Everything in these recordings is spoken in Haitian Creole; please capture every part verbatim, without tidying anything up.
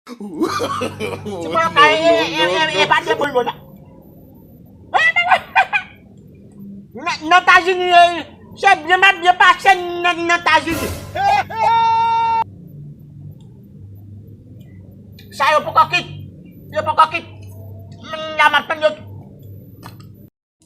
Ti mwen ka e, e, e, e, e pa de boul bon la. Nan, nan Etazini, e, se byen mal byen pase nan, nan Etazini. Sa yo poko kit. Yo poko kit. M, la m ap tann yo.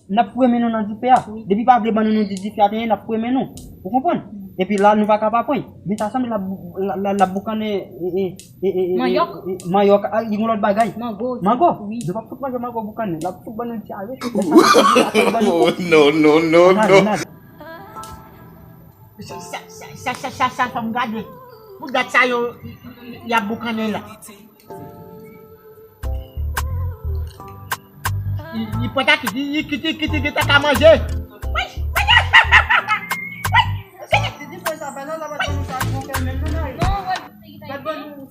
N ap foure men nou nan dife a. Wi. Depi pa vle ban nou, nou di dife a te ye, n ap foure men nou. Ou konprann? Epi la, nou pa ka pa pran. Men sa sanble l ap, l ap, l ap, l ap boukannen, e, e, e, e, e, e, manyòk. E, e, manyòk, a, li gon lòt bagay. Mango. Mango? Wi. Nou p ap fout manje mango boukannen. L ap fout ban nou dyare. Lè sa, l ap fout ban nou. Oh, no, no, no, no. Ann ale, ann ale. Sa, sa, sa, sa, sa, sa, sa, fò m gade. Pou dat sa yo, y, y, y ap boukannen la. Li, li pran taki, li, li kite, kite, kite ka manje.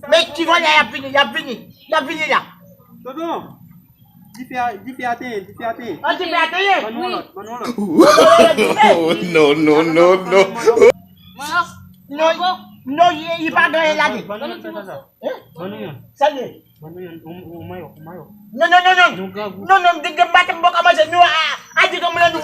Men ki vòlè y ap vini, y ap vini, y ap vini la. Tonton, dife a, dife a tenyen, dife a tenyen. An dife a tenyen? Ban nou yon lòt, ban nou yon lòt. Oh, no, no, no, no. Non, non, li pa genyen la di. Ban nou yon lòt. Hein? Ban nou yon. Sa l ye? Ban nou yon, yon, yon manyòk, yon manyòk. Non, non, non, non. Yon grangou. Non, non, m te gen maten m poko manje. Nou a, a di gen moun nan nou.